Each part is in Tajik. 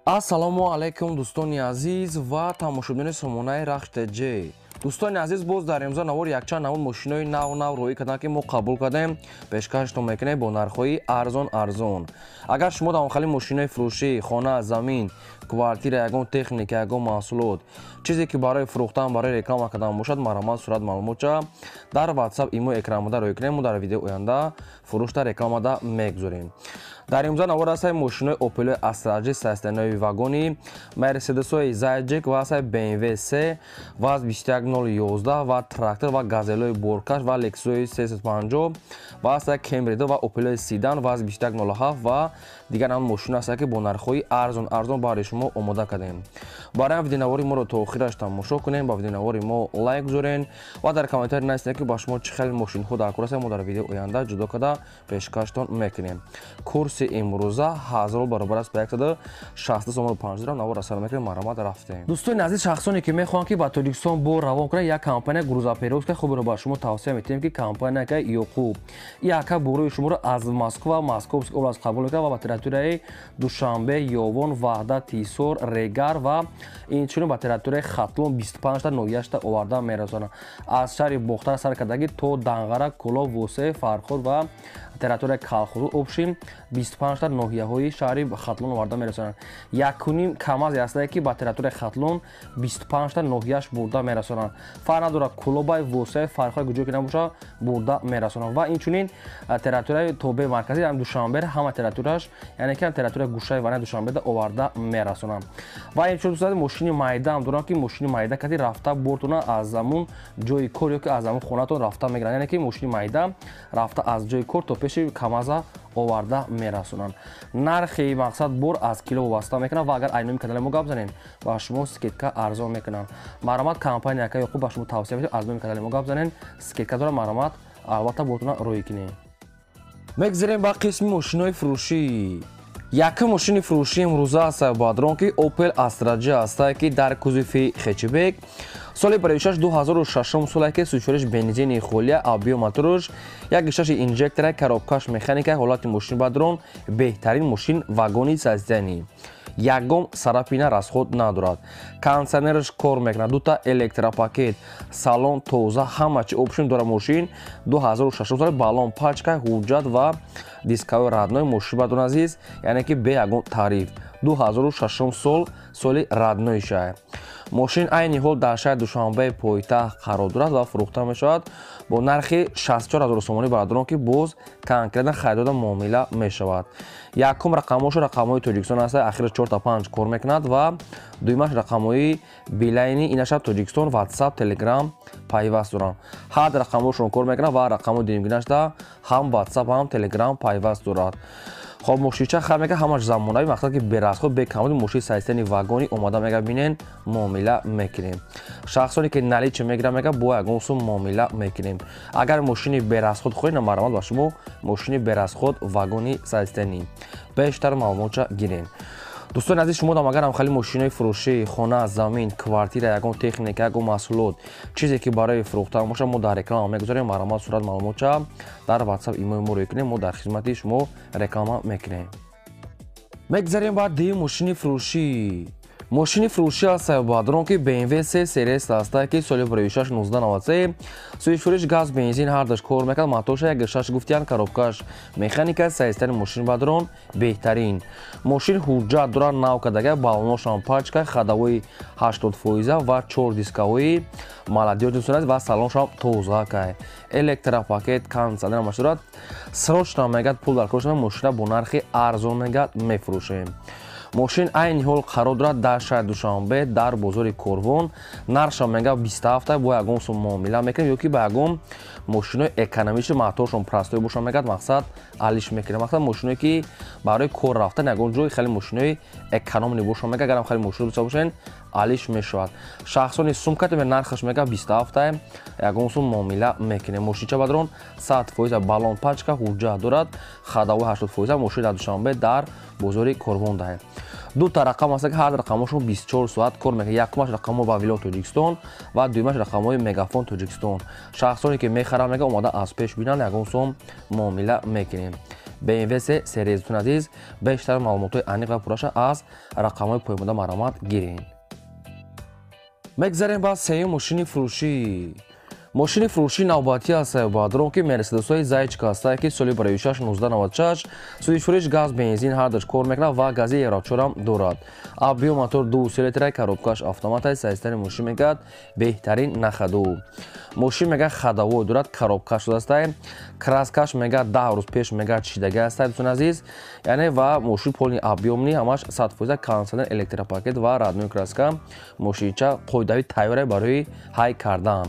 Ассалому алайкум, дӯстони азиз ва тамошобинони сомонаи Рахш ТЖ. Дӯстони азиз, боз дар имзо навор якчанд намуд мошинои нав-нав роӣ карданд, ки мо қабул кардем, пешкаштон мекунем бо нархҳои арзон арзон. Агар шумо дар онхали мошинои фурӯшӣ, хона, замин, квартира, ягон техника, ягон маҳсулот, чизе ки барои фурӯхтан, барои реклама кардан бошад, марҳамат, сурат маълумотча дар WhatsApp, имо экранбуда роӣ кунем, мо дар видеои оянда фурӯшта рекламада мегузорем. Дар имзо навор ҳастаи мошинои Opel Astra G састанои вагони, Mercedes-ҳои Зайджик ва ҳастаи BMW C ВАЗ 21011 ва трактор ва газелҳои боркаш ва Lexus-ҳои 350 ва ҳастаи Camry ва Opel Sedan ВАЗ 2107 ва дигар ҳам мошино ҳастанд, ки бо нархҳои арзон арзон барои шумо омода кардем. Барои видеонавори моро то охираш тамошо кунем, ба видеонавори мо лайк гузорен ва дар комментарий нависед, ки ба шумо чӣ хел мошинҳо дар кор ҳастанд, мо дар видеои оянда ҷудо карда пешкаштон мекунем. Курси имрӯза 1000 баробар аст ба 160 сомон 5 дирам. Навор асар мекунем, марҳамат, рафтем. Дӯстони азиз, шахсоне ки мехоҳанд, ки ба Тоҷикистон бор равон кунанд, як компания грузоперевозка хубро ба шумо тавсия метиҳем, ки компания Ёқуб. Яка борои шуморо аз Москва, Московский область қабул мекунад ва ба территорияи Душанбе, Ёвон, Ваҳдат, Тисор, Регар ва инчунин ба территорияи Хатлон 25 та ноҳияшта оварда мерасонад. Аз шаҳри Бохтар сар кардагӣ то Данғара, Кӯлоб, Восеъ, Фархор ва территорияи Калхозу общим 25 та ноҳияҳои шаҳри Хатлон оварда мерасонанд. Якуним КамАЗе ҳастае, ки ба территорияи Хатлон 25 та ноҳияш бурда мерасонанд. Фарқ надорад, Кӯлобай, Восеъ, Фархор, куҷое ки набошад, бурда мерасонанд. Ва инчунин территорияи тобеи марказӣ, яъне Душанбе, ҳама территорияш, яъне ки территорияи гӯшаи вараи Душанбеда оварда мерасонанд. Ва инчунин, дӯстон, мошини майда ҳам дорам, ки мошини майда кати рафта бортона аз замун ҷои кор ё ки аз замун хонатон рафта мегиранд, яъне ки мошини майда рафта аз ҷои кор то пеши КамАЗа оварда мерасонанд. Нархи мақсад бор аз кило вобаста мекунад ва агар айноми канали мо гап занем, ба шумо скидка арзон мекунанд. Марҳамат, компания ака Ёқуб ба шумо тавсия медиҳем, аз номи канали мо гап занен, скидка дорад, марҳамат, албатта бортона рӯй кунем. Мегзарем ба қисми мошинои фурӯшӣ. Якум мошини фурӯшӣ имрӯза аст, бадрон, ки Opel Astra G ҳастае, ки дар кузови хэтчбек, соли 96 2006 соле, ки сӯзишвориш бензини холия, объём моторш 1,6 инжектора, коробкаш механика. Ҳолати мошин, бадрон, беҳтарин мошин, вагони состояние, ягон царапина, расход надорад, кондиционераш кор мекунад, дута электропакет, салон тоза, ҳама чи общем дорад. Мошин 2006 соли, баллон пачка, ҳуҷҷат ва дискаи родной мошин, бадрон азиз, яъне ки бе ягон тариф, 2006 сол, соли родной шаҳр. Мошин айни ҳол дар шаҳри Душанбеи пойтахт қарор дорад ва фурӯхта мешавад бо нархи 64 000 сомонӣ, бародарон, ки боз конкретно харидода муомила мешавад. Якум рақамҳошо рақамҳои Тоҷикистон аст, ахири 4 5 кор мекунад ва дуюмаш рақамҳои Билайни инаша Тоҷикистон, WhatsApp, Telegram пайваст доранд. Ҳар рақамҳошон кор мекунад ва рақамҳои дуюмгинашда ҳам WhatsApp, ҳам Telegram пайваст дорад. Хоб, мошинча хар мека, ҳамаш замонавӣ, мақсад ки без расход, бе камоди, мошини состояние вагони омода мега, бинен, муомила мекунем. Шахсоне ки наличие мегиранд, мега, бо ягон сум муомила мекунем. Агар мошини без расход хоҳед, марҳамат, ба шумо мошини без расход, вагони состояние. Бештар маълумотча гирем. Дӯстони азиз, шумо дам агарам хали мошинои фурӯшӣ, хона, замин, квартира, ягон техника, ягон маҳсулот, чизе ки барои фурӯхтан бошад, мо дар реклама мегузорем. Марҳамат, сурат маълумотча дар WhatsApp, имои мо рӯй кунем, мо дар хизмати шумо реклама мекунем. Мегзарем ба дуюм мошини фурӯшӣ. Мошини фурӯшӣ аст, бадрон, ки BMW C Series ҳастае, ки соли 96 1993, сӯзишвориш газ, бензин ҳардаш кор мекард, моторша 1,6 гуфтиян, коробкаш механика. Состояние мошин, бадрон, беҳтарин. Мошин ҳуҷҷат дорад, нав кардага, баллоношам пачка, ходовой 80% ва чор дискаҳои молодёжный ва салоншам тоза кай, электропакет, кондиционер ҳамаш дорад. Срочно, мегӯяд, пул дар кор, мошина бо нархи арзон, мегӯяд, мефурӯшем. Мошин айни ҳол қарор дорад дар шаҳри Душанбе, дар бозори Корвон. Нархшам, мега, 27, бо ягон сум муомила мекунем ё ки ба ягон мошинои экономичи, моторшон простой бошад, мегӯяд, мақсад алиш мекунем. Мақсад, мошиное ки барои кор рафтан ягон ҷой, хеле мошинои экономный бошад, мега, агарам хеле мошино дошта бошен, алиш мешавад. Шахсони сумкате, нархаш, мега, 27, ягон сум муомила мекунем. Мошинча, бадрон, 100%, баллон пачка, ҳуҷҷат дорад, ходовой 80%. Мошин дар Душанбе, дар бозори Корвон даҳем. Ду та рақам аст, ки ҳар рақамҳошон 24 соат кор мекунад. Якумаш рақамҳо ба Вилон Тоҷикистон ва дуюмаш рақамҳои Мегафон Тоҷикистон. Шахсоне ки мехаранд, мега, омода аз пеш бинанд, ягон сум муомила мекунем. BMW 3 серия. Дӯстони азиз, бештар маълумотҳои аниқ ва пурраша аз рақамҳои поёнбуда марҳамат гиред. Мегзарем ба сеюм мошини фурӯшӣ. Мошини фурӯшӣ навбатӣ аст, бадрон, ки Мерседесҳои Зайчка ҳастае, ки соли 2006 1996, сӯзишвориш газ, бензин ҳардаш кор мекунад ва гази еврочорам дорад. Объём мотор 2,3 литра, коробкаш автомат, состояни мошин мегӯяд беҳтарин на ходу. Мошин мегӯяд ходовой дорад, коробка шудастае, краскаш мегӯяд 10 рӯз пеш мегӯяд чидаги ҳастае, дӯстони азиз. Яъне ва мошин полный объёмный, ҳамаш 100%, кондиционер, электропакет ва родной краска. Мошинча қоидави тайёре барои ҳай кардан.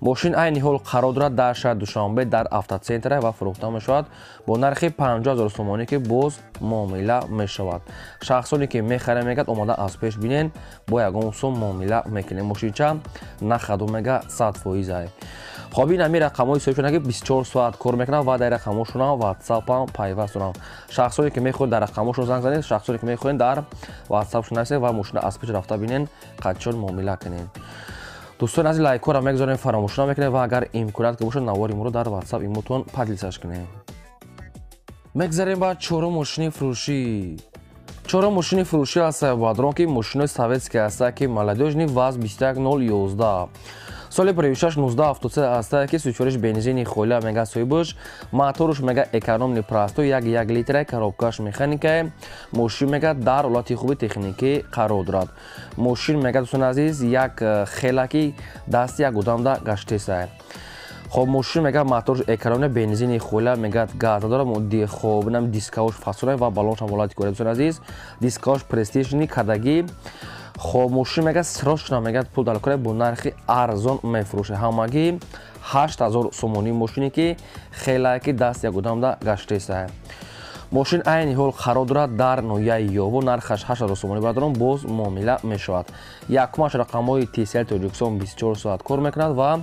Мошин айни ҳол қарор дорад дар шаҳри Душанбе, дар автоцентр, ва фурӯхта мешавад бо нархи 50 0 сомонӣ, ки боз муомила мешавад. Шахсоне ки мехарем, мегӯяд, омода аз пеш бинен, бо ягон сум муомила мекунем. Мошинча на ходу, мега 100%. Хоб, ин ҳамин рақамҳои ҳисоб, ки 24 соат кор мекунанд ва дар рақамҳошонам ватсапам пайваст дорам. Шахсоне ки мехоҳед, дар рақамҳошон занг занед, шахсоне ки мехоҳед, дар ватсапшон нависед ва мошина аз пеш рафта бинен, қадчон муомила кунед. Дӯстони азиз, лайкҳоро мегузорем, фаромӯш намекунем ва агар имконият ки бошад, навори моро дар ватсап имотон поделиться кунем. Мегзарем ба чорум мошини фурӯшӣ. Чорум мошини фурӯшӣ аст, бадрон, ки мошинои советский ҳаста, ки молодёжный ВАЗ 21011, соли 2006 1973 ҳаста, ки сӯзишвориш бензини холия мега соҳибаш, моторуш мега экономный, простой, 1,1 литра, коробкаш механикае. Мошин мега дар ҳолати хуби техникӣ қарор дорад. Мошин мега, дӯстони азиз, як хелаки дасти як одамда гаштесае. Хоб, мошин мега моторш экономный, бензини холия, мега газ дорад. Хоб, инам дискаош фасона ва баллоншам ҳолати кори, дӯстони азиз, дискаош престижный кардагӣ. Хоб, мошин мега срочно мега пул дар кора, бо нархи арзон мефурӯшад, ҳамагӣ 8000 сомонӣ. Мошине ки хелае ки даст як одамда гаштесае. Мошин айни ҳол қарор дорад дар ноҳияи Ёво, нархаш 8000 сомонӣ, бародарон, боз муомила мешавад. Якумаш рақамҳои Тсл Тоҷикистон, 24 соат кор мекунад ва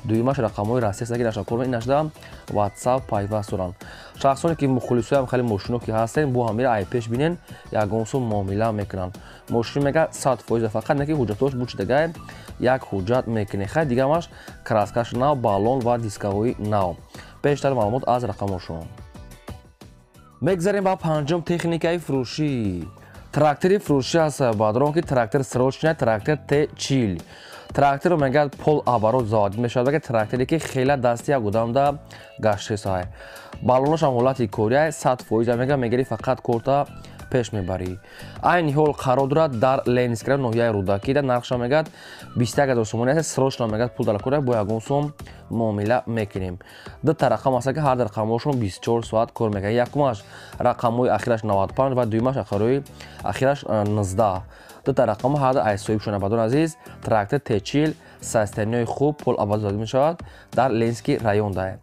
дуюмаш рақамҳои Россия, ки наша кор нашда ватсап пайваст доранд. Шахсоне ки мухлисоям хеле мошино ки ҳастен, бо ҳамира ай пеш бинен, ягон сум муомила мекунанд. Мошин мега 100%, фақат не ки ҳуҷҷатош бучидагай, як ҳуҷҷат мекунед. Хай, дигаамаш краскаш нав, баллон ва дискаҳои нав. Бештар маълумот аз рақамҳошон. Мегзарем ба панҷум техникаи фурӯшӣ. Трактори фурӯшӣ аст, бадрон, ки трактор срочный, трактор Т40. Тракторро мегӯяд полуоборот заводить мешавад. Мегӯяд тракторе ки хела дасти як одамда гаштесай, баллоношам ҳолати кория, 100%, мега мегирӣ, фақат корта пеш мебарӣ. Айни ҳол қарор дорад дар Ленинский район, ноҳияи Рӯдакӣ, да нархша мегӯяд 21 000 сомонӣ аст. Срочно мегӯяд пул дар кора, бо ягон сум муомила мекунем. Дута рақам аст, ки ҳар рақамҳошон 24 соат кор мекунад. Якумаш рақамҳои ахираш 95 ва дуюмаш рақамҳои ахираш 19. Дута рақамҳо ҳар ай соҳибшона. Бадон азиз, трактор Т40, состояниҳои хуб, полуоборот зада мешавад, дар Ленинский район дае.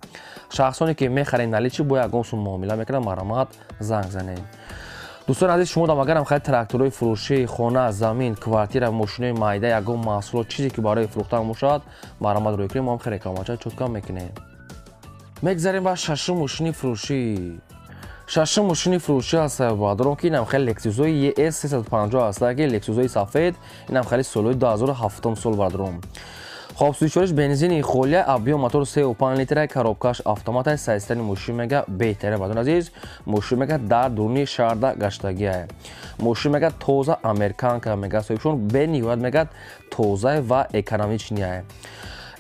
Шахсоне ки мехаред наличный, бо ягон сум муомила мекунанд, марҳамат занг занед. Дӯстони азиз, шумо дам агарам хайр тракторҳои фурӯшӣ, хона, замин, квартира, мошинои майда, ягон маҳсулот, чизе ки барои фурӯхтан бошад, марҳамат рӯй кунем, мо ҳам хеле рекламача чётко мекунем. Мегзарем ба шашум мошини фурӯшӣ. Шашум мошини фурӯшӣ аст, бадрон, ки инам хеле Лексусҳои ES 350 ҳаста, ки Лексусҳои сафед, инам хеле солҳои 2007 сол, бародарон. Хоб, сӯзишвориш бензини холия, объём мотор 3,5 литра, коробкаш автомат, состояни мошин мега беҳтарин. Бадон азиз, мошин мега дар дуруни шаҳрда гаштагиае. Мошин мега тоза, американка, мега соҳибшон бениҳоят мегӯяд тозае ва экономичныйае.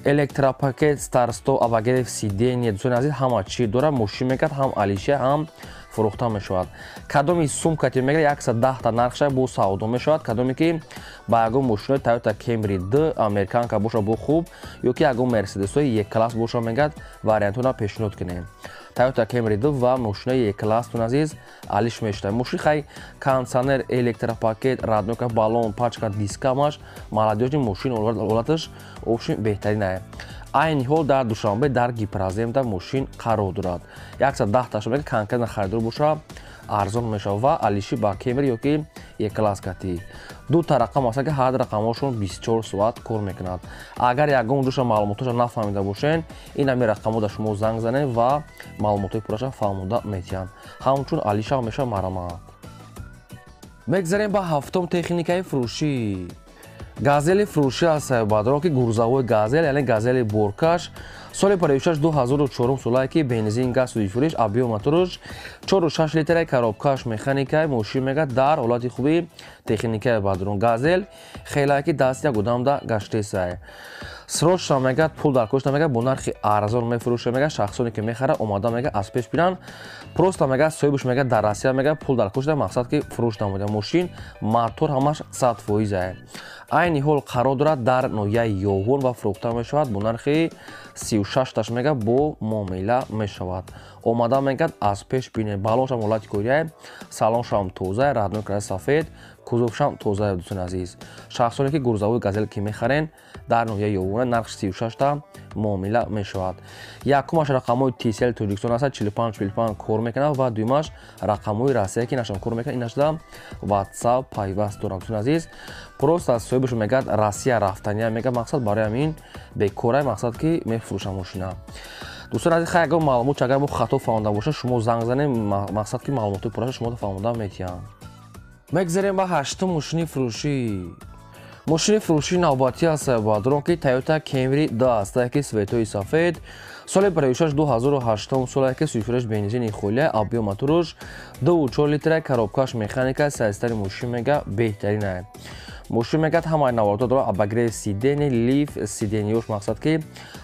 Электропакет, старт-стоп, обогрев сиденье, дӯстони азиз, ҳама чӣ дорад. Мошин мегӯяд ҳам алиша, ҳам фурӯхта мешавад. Кадоми сумкати мегӯяд 110 та нархша, бо савдо мешавад. Кадоме ки ба ягон мошинои Toyota Camry D американка боша, бо хуб, ё ки ягон Мерседесҳои Е класс боша, мегӯяд вариантона пешниҳод кунем. Toyota Camry D ва мошинои Е класс, тун азиз, алиш мешавад. Мошин хай кондиционер, электропакет, роднойка, баллон, пачка, дискамаш молодёжный, мошин ҳолаташ общем беҳтаринае. Айни ҳол дар Душанбе, дар Гипроземда мошин қарор дорад. 110 таша мега конкретно харидор боша, арзон мешавад ва алиши ба Кемри ё ки Е класс кати. Дута рақам аст, ки ҳар рақамҳошон 24 соат кор мекунад. Агар ягон ҷоша маълумотҳоша нафаҳмида бошен, ин ҳамин рақамҳо дар шумо занг занед ва маълумотҳои пурраша фаҳмода метиҳанд. Ҳамчун алиша мешавад, марҳамат. Мегзарем ба ҳафтум техникаи фурӯшӣ. Газели фурӯшӣ аст, бадрон, ки грузовой Газель, яъне Газели боркаш, соли 56 2004 солае, ки бензин, газ фурӯш, объём моторуш 4,6 литра, коробкаш механикай. Мошин мега дар ҳолати хуби техникаи, бадрон. Газель хелае ки даст як одамда гаштесай. Срочно мега пул дар кошта, мега бо нархи арзон мефурӯша. Мега шахсоне ки мехара, омада мега аз пеш биран. Просто мега соҳибаш мега дар Россия, мега пул дар кошта, мақсад ки фурӯш намуда. Мошин мотор ҳамаш 100%. Айни ҳол қарор дорад дар ноҳияи Ёвон ва фурӯхта мешавад бо нархи 36-таш, мега бо муомила мешавад. Омада мегад аз пеш бинед. Балоншам ҳолати корияй, салоншам тоза, родной краска сафед, кузовшам тоза. Дӯстони азиз, шахсоне ки грузовой Газель ки мехарен, дар ноҳияи Ёвона, нарх 36-та, муомила мешавад. Якумаш рақамҳои ТСЛ Тоҷикистон аст, 45 45 кор мекунад, ва дуюмаш рақамҳои Россия, ки нашам кор мекунад, инашда WhatsApp пайваст дорам. Дӯстони азиз, просто аз соҳибаш мегӯяд Россия рафтания, мега мақсад барои ҳамин бекорай, мақсад ки мефурӯшам мошина. Дӯстони азиз, хай, ягон маълумот, агар мо хато фаҳмода бошад, шумо занг занем, мақсад ки маълумоти пурраша шумо фаҳмода метиҳам. Мегзарем ба ҳаштум мошини фурӯшӣ. Мошини фурӯшии навбатӣ аст, бадрон, ки Toyota Camry 2 аст, ки цветои сафед, соли 56 2008 соле, ки сӯйфурӯш бензини холия, объём моторуш 2,4 литра, коробкаш механика. Сайзтари мошин мега беҳтарина. Мошин мегӯяд ҳамаи навордо дорад, обогрев сиденье, лифт сиденьеош, мақсад ки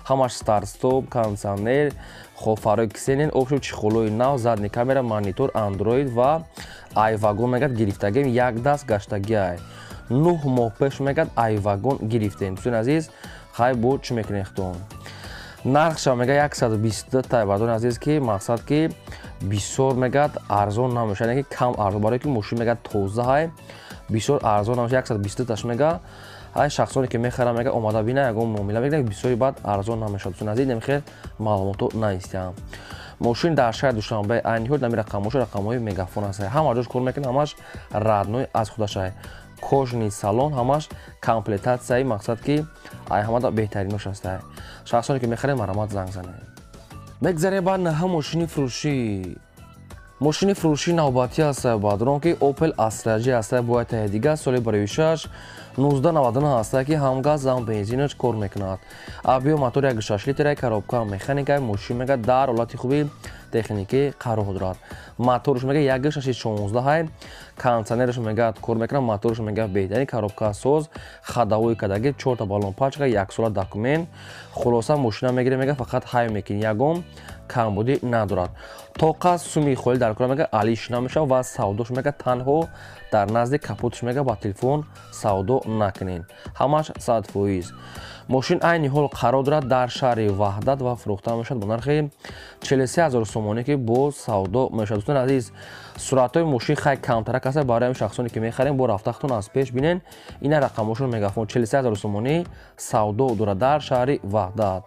ҳамаш старт-стоп, кондитсионер, хоб, фарои ксенон, общем, чехолои нав, задний камера, монитор Android ва ай вагон мегӯяд гирифтагим, як даст гаштагиай. 9 моҳ пеш мегӯяд ай вагон гирифтем. Дӯстони азиз, хай, бо чӣ мекунем худтон? Нархша мега 122 тай, бардони азиз, ки мақсад ки бисёр мегӯяд арзон намешавад, яъне ки кам арзон, барое ки мошин мегӯяд тозаҳай, бисёр арзон намешавад. 122 таш мега. Ай шахсоне ки мехаранд, мега омада бина, ягон муомила мекунад, бисёри баъд арзон намешавад. Дӯстони азиз, намехел маълумото наистиҳам. Мошин дар шаҳри Душанбе, айни ҳол нами рақамҳошо рақамҳои Мегафон аст, ҳама ҷош кор мекунад, ҳамаш родной аз худашай, кожаный салон, ҳамаш комплектатсияи, мақсад ки ай ҳамада беҳтаринош ҳастай. Шахсоне ки мехаред, марҳамат, занг занед. Мегзарем ба наҳа мошини фурӯшӣ. Мошини фурӯшии навбатӣ аст, бадрон, ки Opel Astra J аст, бояд таҳи дигар, соли 6 1999 аст, ки ҳам газ, ҳам бензинаш кор мекунад, объём мотор 1,6 литра, коробка механика. Мошин мега дар ҳолати хуби техникӣ қарор дорад. Моторш мега 1,6 16 ҳай, кондитсионераш мега кор мекунад, моторш мега беҳтарин, коробка соз, ходовой кадаги, чорта баллон пачка, яксола документ. Хулоса, мошина мегире, мега фақат ҳай мекунӣ, ягон камбудӣ надорад. Тоқа суми холӣ дар кора мега алиш намешавад ва савдош мега танҳо дар назди капотш, мега ба телефон савдо накунед. Ҳамаш 100%. Мошин айни ҳол қарор дорад дар шаҳри Ваҳдат ва фурӯхта мешавад бо нархи 43 ҳазор сомонӣ, ки боз савдо мешавад. Дӯстони азиз, суратҳои мошин хай камтарак аст, барои ҳамин шахсоне ки мехарем, бо рафтахтон аз пеш бинен. Ина рақамҳошон Мегафон. 43 ҳазор сомонӣ савдо дорад дар шаҳри Ваҳдат.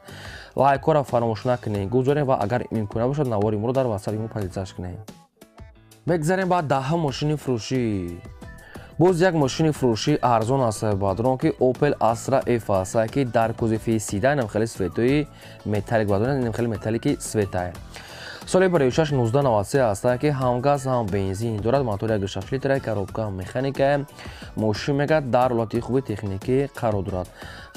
Лайкҳоро фаромӯш накунед, гузорем ва агар имкон бошад, навори моро дар ватсапи мо поделиться кунед. Мегзарем ба даҳа мошини фурӯшӣ. Боз як мошини фурӯшии арзон аст, бадрон, ки Opel Astra F аст, ки дар кузови седан, инам хеле цветои металлик, бадрон, инам хеле металлики цветай, соли 56 1993 аст, ки ҳам газ, ҳам бензин дорад, мотор 1,6 литра, коробка механика. Мошин мега дар ҳолати хуби техникӣ қарор дорад.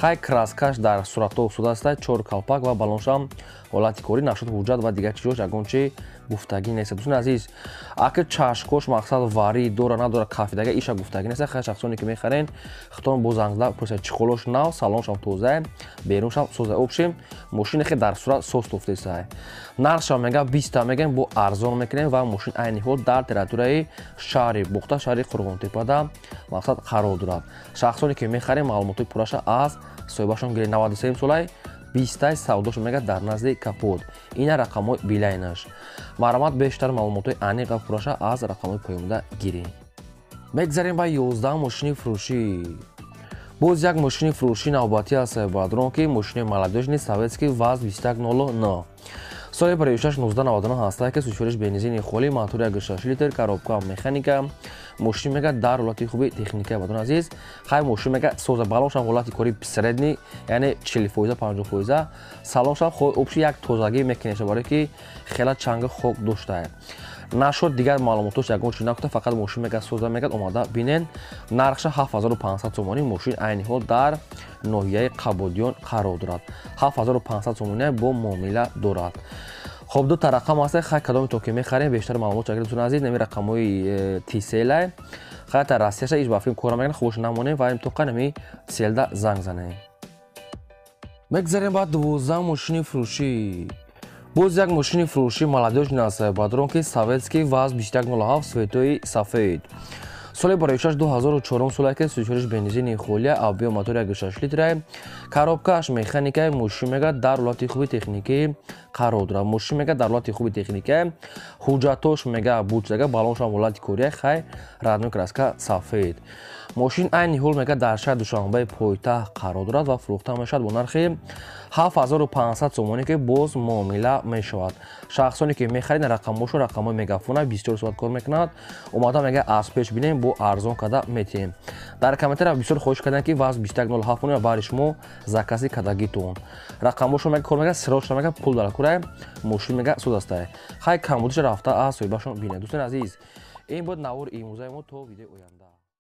Хай, краскаш дар суратҳо шуда аст, чор калпак ва баллоншам ҳолати корӣ, нашуд ҳуҷҷат ва дигар чизош ягон чи гуфтагӣ нест. Дӯстони азиз, аки чашкош мақсад варӣ дора, надора, кафидага, иша гуфтагӣ нест. Хай, шахсоне ки мехарен, худтон бо зангзада пурсед. Чехолош нав, салоншам тоза, беруншам соза, общем, мошине ки дар сурат соз туфтесай. Нархшам мега 20-та мегем, бо арзон мекунем ва мошин айни ҳол дар территорияи шаҳри Бухта, шаҳри Қурғонтепада мақсад қарор дорад. Шахсоне ки мехарем, маълумотҳои пурраша аз соҳибашон гиред. 93 солай, 20-тай савдошо мега дар назди капот. Ина рақамҳои Билайнаш. Марҳамат, бештар маълумотҳои аниқ ва пурраша аз рақамҳои поёнда гиред. Мегзарем ба 11 мошини фурӯшӣ. Боз як мошини фурӯшии навбатӣ аст, бадрон, ки мошини молодёжный советский ВАЗ 2109, соли 56 1999 ҳаста, ки сӯзишвориш бензини холӣ, мотор 1,6 литр, коробка механика. Мошин мега дар ҳолати хуби техника. Бадрон азиз, хай, мошин мега соза, баллоншам ҳолати кори средний, яъне 40%, 50%, салоншам общий як тозагӣ мекунеша, барое ки хела чанги хок доштае. Нашуд, дигар маълумотош ягон чиз накута, фақат мошин мега соза мегад, омада бинен. Нархша 7500 сомонӣ. Мошин айни ҳол дар ноҳияи Қабодиён қарор дорад. 7500 сомонӣ бо муомила дорад. Хоб, ду та рақам ҳаст, хай кадометон ки мехарем, бештар маълумот агар дӯстони азиз, нами рақамҳои Тиселай, хай та Россияша иш ба филм кора мекунад, хубош намонем ва тоқа нами Тиселда занг занем. Мегзарем ба 12 мошини фурӯшӣ. Боз як мошини фурӯшӣ молодёжный аст, бадрон ки советский ВАЗ 2107 цветои сафед. Соли бароишаш 2004 соле ки сучориш бензини холия, объём мотор 1,6 литра, коробкааш механика. Мошин мега дар ҳолати хуби техникӣ қарор дорад. Мошин мега дар ҳолати хуби техника, ҳуҷҷатош мега бучага, балоншам ҳолати кория, хай родной краска сафед. Мошин айни ҳол мега дар шаҳри Душанбаи пойтахт қарор дорад ва фурӯхта мешавад бо нархи 7500 сомонӣ, ки боз муомила мешавад. Шахсоне ки мехарид, рақамҳошо рақамҳои мегафона, 24 соат кор мекунад. Омада мега аз пеш бинем, бо арзон карда метиҳем. Дар комментария бисёр хоҳиш карданд, ки ВАЗ 2107 монӣ ва баъди шумо закази кардагитон. Рақамҳошо мега кор мега, срочно мега пул дар курай, мошин мега суд астае. Хай камбудиша рафта аз соҳибашон бинед. Дӯстони азиз, ин буд навори имрӯзаи мо, то видеои оянда.